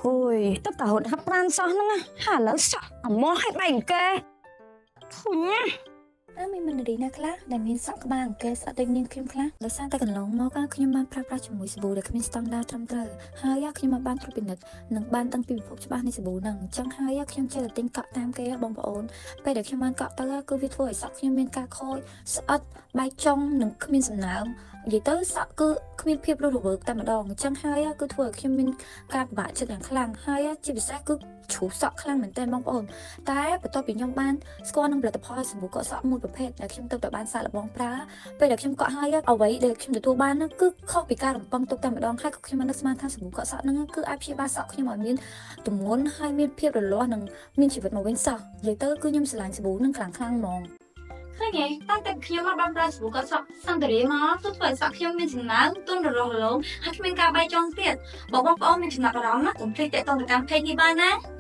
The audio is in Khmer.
អូយទឹកតែរត់ហាត់ប្រានសោះហ្នឹងណាហើយឥឡូវសក់អាម៉ោះឲ្យបែកអង្គែធុញណាស់ តើមានមនរីណាខ្លះដែលមានសក់ក្បាលអង្គែស្អិតដូចនាងខ្ញុំខ្លះដោយសារតែកន្លងមកខ្ញុំបានប្រើប្រាស់ជាមួយសាប៊ូដែលគ្មានស្តង់ដារត្រឹមត្រូវហើយខ្ញុំមិនបានត្រួតពិនិត្យនិងបានដឹងពីប្រភពច្បាស់នៃសាប៊ូហ្នឹងអញ្ចឹងហើយខ្ញុំចេះតែទិញកក់តាមគេបងប្អូនពេលដែលខ្ញុំបានកក់ទៅគឺវាធ្វើឲ្យសក់ខ្ញុំមានការខូចស្អិតបែកចុងនិងគ្មានសំណើមនិយាយទៅសក់គឺគ្មានភាពរស់រវើកតែម្ដងអញ្ចឹងហើយគឺធ្វើឲ្យខ្ញុំមានការពិបាកចិត្តយ៉ាងខ្លាំងហើយជាពិសេសគឺជ្រុះសក់ខ្លាំងមែនទែនបងប្អូនតែបន្ទាប់ពីខ្ញុំបាន ស្គាល់នឹងផលិតផលសាប៊ូកក់សក់មួយប្រភេទដែលខ្ញុំទើបតែបានសាកល្បងប្រើពេលដែលខ្ញុំកក់ហើយអ្វីដែលខ្ញុំទទួលបានហ្នឹងគឺខុសពីការរំពឹងទុកតែម្ដងហើយក៏ខ្ញុំមិននឹកស្មានថាសាប៊ូកក់សក់ហ្នឹងគឺអាចព្យាបាលសក់ខ្ញុំឲ្យមានទម្ងន់ហើយមានភាពរលាស់និងមានជីវិតមកវិញសោះនិយាយទៅគឺខ្ញុំស្រឡាញ់សាប៊ូហ្នឹងខ្លាំងខ្លាំងហ្មង ឃើញទេតាំងតែខ្ញុំមកបានប្រើសាប៊ូកក់សក់សន្តារាមកគឺធ្វើឲ្យសក់ខ្ញុំមានសំណើមទន់រលោងរលោងហើយគ្មានការបែកចុងទៀតបើបងប្អូនមានចំណាប់អារម្មណ៍ណាកុំភ្លេចតាក់ទងទៅកាន់ page នេះបានណា។